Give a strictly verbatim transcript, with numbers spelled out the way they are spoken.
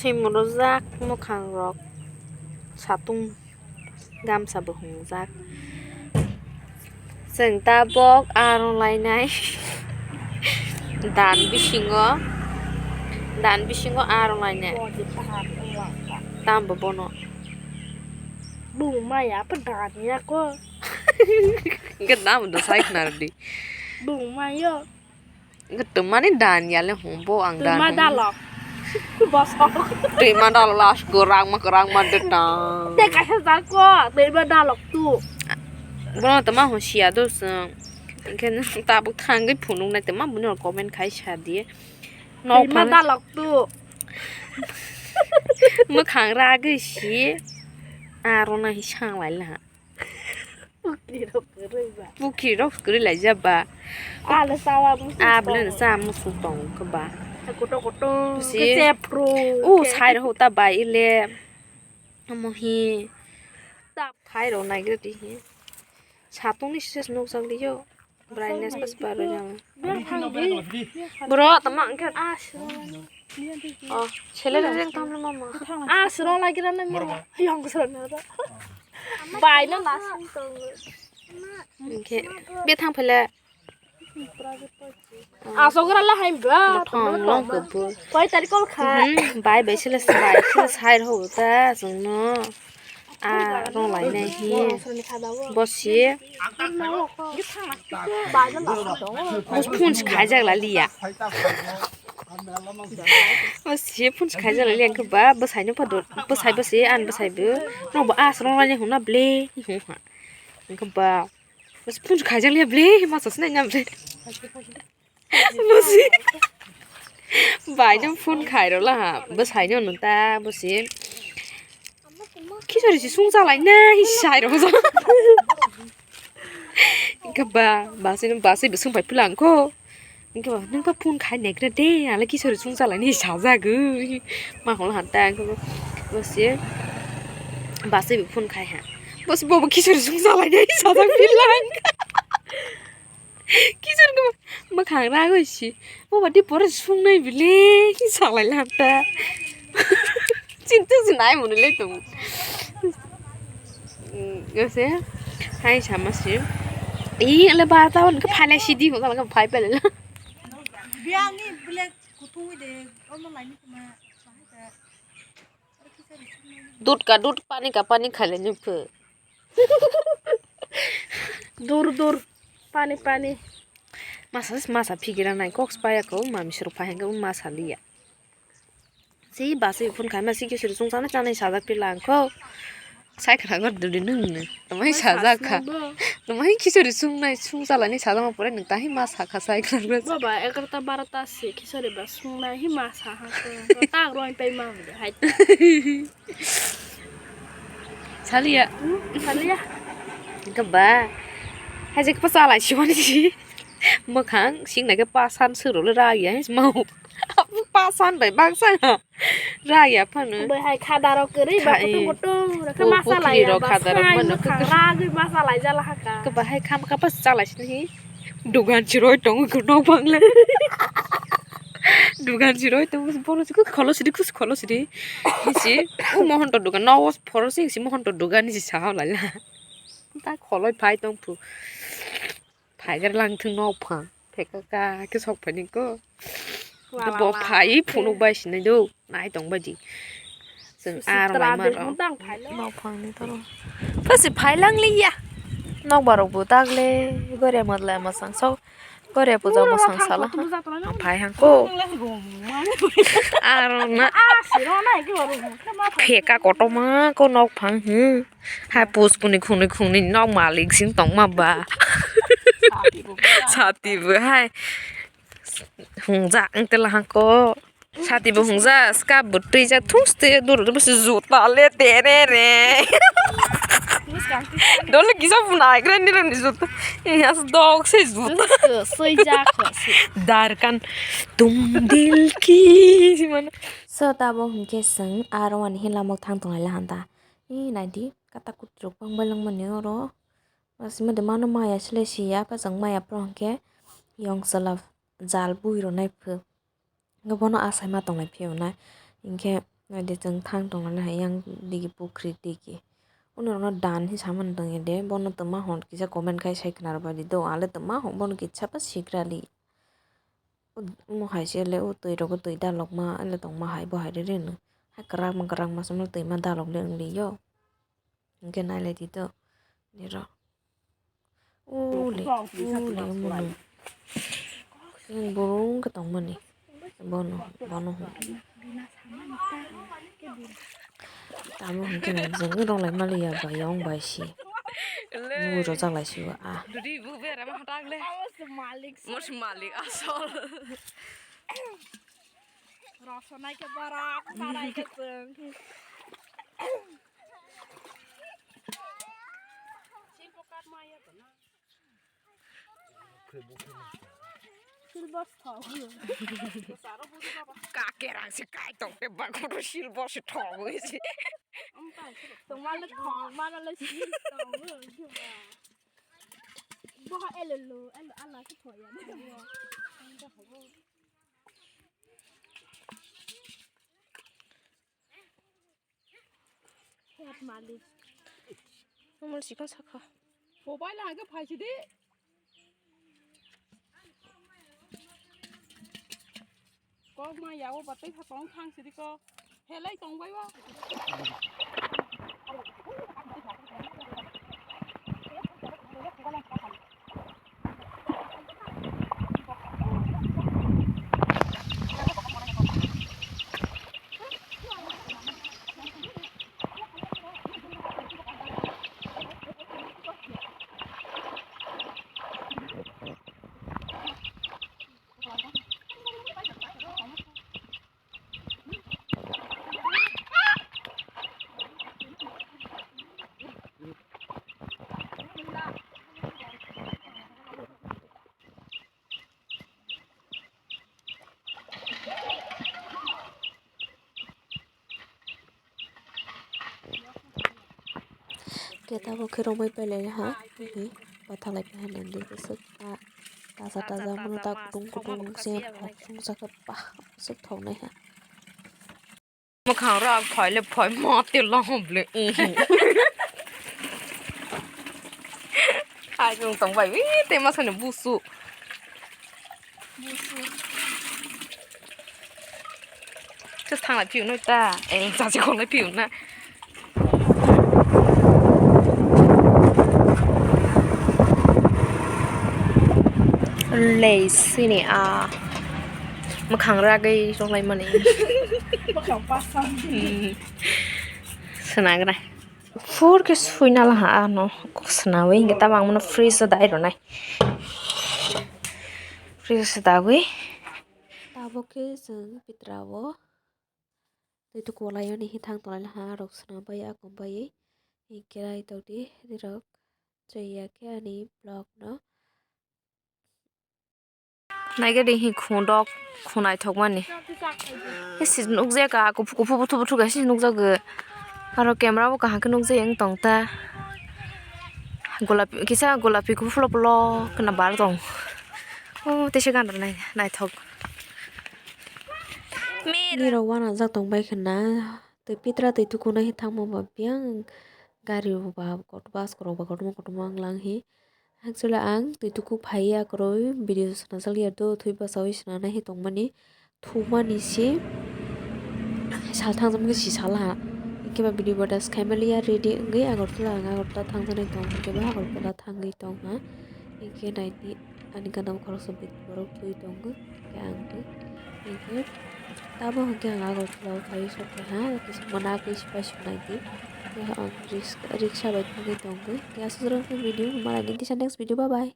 Simrojak mwkhang rok satung gamsa bo humjak. Chwng tabok aro lainai dan bisingo, dan bisingo aro lainai. Tambo bono. Bung maya pa dan ya ko. Hwnkhe tamo do sai khna rwdi. Bung mayo. Hwnkhe twmani dan ya le hum bo ang dan. Twma hum. Dalok. Bosok. Twma dalok last kwrangma kwrangma de tang. Te kaisa jako twma dalok tu. Bono twma hum siya do chwng. Hwnkhe tabuk thangwi phunuknai twma buni ulo comment khai sa di. Nok twma phang dalok tu. Mwkhang ragwi si. Aro na hi sanglai laha. Pukri rok kwrwi ba. Pukri rok kwrwi laijak ba. Alo sawa musu. Abole no sa musu tong khe ba. Koto koto. Si. Khe se phru. O sai rok ta bai ile. Amo hi. Phai rok nai gre di hi. Satung ni ses nuk jak liyo. Brightness pas baro jang. Bro, tama angkat. Oh, sele le jeng tam le mama. Ah, sero lagi rana mama. Yang sero na. Bai na nas. Oke. Be thang phele. Aso gra la haim ba. Thong long ko bu. Koi tari kol kha. Hmm, bai bai sele bai sele sai ro ta sung no. Ah, rong lai nai hi. Bosi. Bos phone si khaijak la liya. Bosi phone si khaijak la liya, hwnkhe ba bwsai no pha do, bwsai bosi, an bwsai bo. Rong bo as rong lai nai hwnna ble hi hwn ha. Hwnkhe ba bosi phone si khaijak liya ble, masa sinai na ble. Bosi. Bai no phone khai rw la ha. Bwsai no nw ta bosi. Khichari si sung chalai nai sai rw. Hwnkhe ba, basi no basi bo sung pai phulang kho. Hwnkhe ba, nung ba phone khai negra de, ale khichari sung chalai nai sajagwi. Ma hol han ta, hwnkhe ba, bosi. Basi bo phone khai ha. Bosi bo bo khichari sung chalai nai sajak phulang. Kichar ko mwkhang ragwi si. Bo bati pore sungnai bile salai lanta. Chintu sinai munu le tung. Gose hai sama si. I le barta on ka phala si di ko ka phai pele la. Biang ni bile kutung de omo lai ni kuma. Dut ka dut, pani ka pani khale ni phu. Dur dur, pani pani. Masa masa phigira nai kok spaya ko mami suru phai hangke masa liya. Si basi phone khai ma si kisuri sung sana chana sajak pila angko. Sai khana gor duri nung ne. Tamai sajak kha. Tamai kisuri sung nai sung chala ni sajak ma pore nung tahi ma sakha sai khana gor. Baba egarta barota si kisuri ba sung nai hi ma sa ha ko. Tak roi pai ma hai. Saliya. Hmm, saliya. Gaba. Hai je pa salai si wani si. Mwkhang sing nai ke pasan suru le ra ya mau. Pasan bai bang sang. Ra ya phano. Bai hai khada rok kri ba kutung kutung. Ra ke masa lai ya ba. Khada rok mano. Ra gui masa lai jala haka. Gaba hai kham ka pas salai si ni. Dugan chiroi tong ko nok bang le. Dugan chiroi tong bono si kholo sidi khus kholo sidi. Si u mohon to dugan no phoro si si mohon to dugan si sa lai la. Ta kholoi phai tong phu. Phai gar lang thung no pha. Pheka ka ke sok phani ko. Bo phai phunuk bai sinai do. Nai tong bai di. Chwng ar mai mar. Nok phang ni toro. Pasi phai lang li ya. Nok barok bo tak le. Gore mat le ma sang sok. Kore puja mo sang sala ha. Ang phai hang ko. Aro na. Pheka kotoma ko nok phang hi. Hai pus kuni khuni khuni nok malik sing tong ma ba. Sati bo hai. Hung ja ang tela hang ko. Sati bo hung ja, skap bo twi ja, thus te dur dur se juta le tere re. Dole kisa phunai kre ni ram ni juta. As dog se juta. Sui ja ko si. Darkan tum dil ki mana. So tabo hwnkhe chwng aro ani hin lamok thang tong lai hanta. Ni naidi kata kutri rok bang bai lang mani oro. Asima de mano maya sile siya pa jang maya pro hwnkhe yong sala jal bui ronai phu. Hwnkhe bono asai ma tonglai phiyonai. Hinkhe Naidi chwng thang tongnani hai yang digi pukhri digi. Unorokno dan hi samani tongya de, bono twma hwn kisa comment khai sai khna rwbaidi do, ale twma hwn bono kisa pa sikrali. Omo hai se le o twi rogo twi dalokma ele tongma hai bo hai rw rw no. Hai kwrakma kwrakma se twima dalok le wng li yo. Hwnkhe nai lai di to. Niro. Ule, ule, omo no. Yang burung ke tongmani. Bono, bono hwn. Tamo hwnkhe nai jeng rong lai mali ya bai yong bai si. Mu rojak lai si wa a. Dudi bu bera ma hatak le. Mos malik asol. Rosonai ke barak, sarai ke chwng. Silbos thok. Kakerang se kai tong te bakuru silbos se thok wi se. Tong mala thok, mala le si tong. Bo ha elo lo, elo ala se thok ya. Head malik. Normal sikon sakha. Pobai la hage phai sidi. Kok ma yawo batai pha tong thang sidi ko. Helai tong bai wa. Khe tabuk khe romwi pailai ha, tini bathalaipaiha nandi bwswk ta taja taja, bono ta kutung kutung se rok chwngsa khe pah bwswk thoknaiha. Mwkhang rok phaile phai ma te lahom le. Ai wng tong bai wi te masani busu. Just thang lai phiyo no ta. Eh, jaji khong lai phiyo na. Lei sini a. Mwkhang ragwi rwlaimani. Mwkhang pasang. Hmm. Swnagra. Phur khe suina laha ano. Kok swnawi hingke tamo ang mano fridge o dai rwnai. Fridge o dawi. Tabuk khe chwng pitra o twi tuku laiyoni hi thang tongnai laha rok swnam bai a kom bai. Hingke rai tokdi rok chaya khe ani vlog no. Naikhe de hi khundok, khun naithokmani. Isi nukjaka, kuphu kuphu buthu buthu kaisa nukjago. Aro camera bo kaham khe nukjagwi wng tong ta. Golapi, kisa golapi kuphu polo polo khwna bar tong. O tesa gana nai, naithok. Nirok uanajak tong bai khwna. Tei pitra twi tukunai thangma ba biyang gari rok ba kotor bus rok ba kotorma kotorma wng lang hi. Actually ang twi tuku phai ya kwrwi video swnajak ya do thwi bachawi swnanai hi tongmani thumani se sal thangjakmani se sal ha. Hwnkhe ba video bada se khaimaliya ready wngwi Agartala ang Agartala thangjaknai tong hwnkhe ba Agartala thangwi tong ha. Hwnkhe naidi ani gana o khoroksa bwtwi borok twi tongo hwnkhe ang twi hwnkhe. Tamo hwnkhe ang Agartala o phaiwi sok kha, kisa mwnakwi se paisuk naidi. Tei ang riks-, riksa bai thangwi tongwi. Tei aswk rok khe video hwnma lagini tisa next video, bye bye.